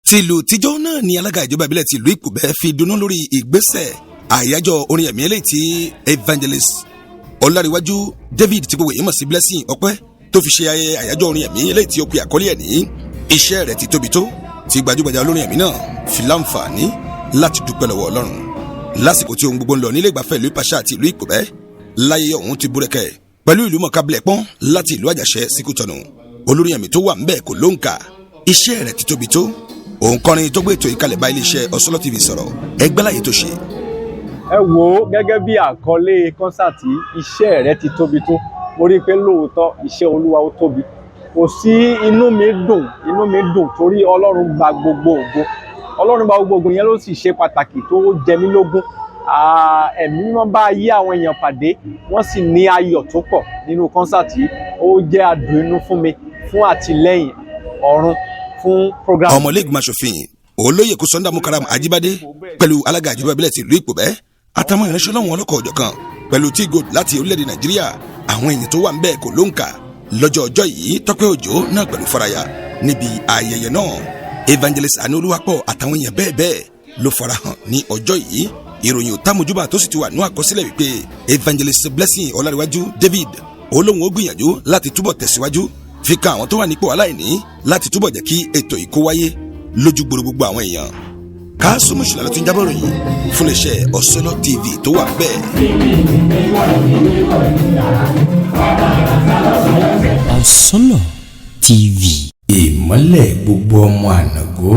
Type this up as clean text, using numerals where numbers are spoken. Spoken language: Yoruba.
Tìlù tíjọ́ náà ni alága ìjọba ìbílẹ̀ ti ìlú Ìpòbẹ́ fi dunnú lórí ìgbésẹ̀ àyájọ́ orin ẹ̀mí eléyìí tí Evangelist Ọláríwájú David tí gbogbo èyí mọ̀ sí Blessing Ọpẹ́ tó fi ṣe ayẹyẹ àyájọ́ orin ẹ̀mí eléyìí tí ó pe àkọlé ẹ̀ ní "Iṣẹ́ rẹ̀ ti tóbi tó", tí gbajúgbajà olórin ẹ̀mí náà fi láǹfààní láti dúpẹ́ lọ́wọ́ Ọlọ́run lásìkò tí ohun gbogbo ń lọ nílé ìgbafẹ́ ìlú Ìpàṣà àti ìlú Ìpòbẹ́ láyé ọ̀hún ti búrẹ́kẹ́ pẹ̀lú ìlú mọ̀ká Bilẹ̀pọ́n láti ìlú Àjàṣẹ́ síkútọ̀nù. Olórin ẹ̀mí tó wà ńbẹ̀ kò lóǹkà. Iṣẹ́ rẹ̀ ti tóbi tó. Òǹkọrin tó gbé ètò ìkàlẹ̀ bá iléeṣẹ́ Ọ̀sọ́lọ́ TV sọ̀rọ̀ ẹgbẹ́ láyé tó ṣe. Ẹ wò ó, gẹ́gẹ́ bí àkọlé kọ́nsáàtì, "Iṣẹ́ rẹ ti tóbi tó", mo rí i pé lóòótọ́ iṣẹ́ Olúwa ó tóbi. Kò sí, inú mi dùn, inú mi dùn torí Ọlọ́run gba gbogbo ògo. Ọlọ́run gba gbogbo ògo yẹn ló sì ṣe pàtàkì tó jẹ mí lógún. Ẹ̀mí Mímọ́ bá yí àwọn èèyàn pàdé, wọ́n sì ní ayọ̀ tó pọ̀ nínú kọ́nsáàtì yìí. Ó jẹ́ adùn inú fún mi fún àtìlẹ́yìn ọ̀run fún program. Ọmọlẹ́gbìmọ̀ aṣòfin Olóyè Kúsọ́ndà Mukaram Ajíbádé pẹ̀lú alága ìjọba ìbílẹ̀ ti ìlú Ìpòbẹ́ àtàwọn ìránṣẹ́ Ọlọ́run ọlọ́kọ̀ ọ̀jọ̀kan pẹ̀lú tí gold láti orílẹ̀-èdè Nàìjíríà, àwọn èèyàn tó wà ń bẹ̀ kò lóǹkà lọ́jọ́ ọjọ́ yìí. Tọ́pẹ́ Òjò náà pẹ̀lú faraya níbi ayẹyẹ náà. Evangelist Anúolúwapọ̀ àtàwọn èèyàn bẹ́ẹ̀ bẹ́ẹ̀ ló farahàn ní ọjọ́ yìí. Ìròyìn ò támojúbà tó sì ti wà ní àkọsílẹ̀ wípé Evangelist Blessing Ọláríwájú David olóhùn ó gbìyànjú láti túbọ̀ tẹ̀síwájú fi kan àwọn tó wà nípò aláìní láti túbọ̀ jẹ́ kí ètò ìkó wáyé lójú gbòòrò gbogbo àwọn èèyàn. Káàsùmù ṣùlá ló ti ń jábọ̀ ròyìn fún iléeṣẹ́ Ọ̀sọ́lọ́ TV tó wà bẹ́ẹ̀. Ọ̀sọ́lọ̀ TV. Ìmọ́lẹ̀ gbogbo ọmọ ànàgó.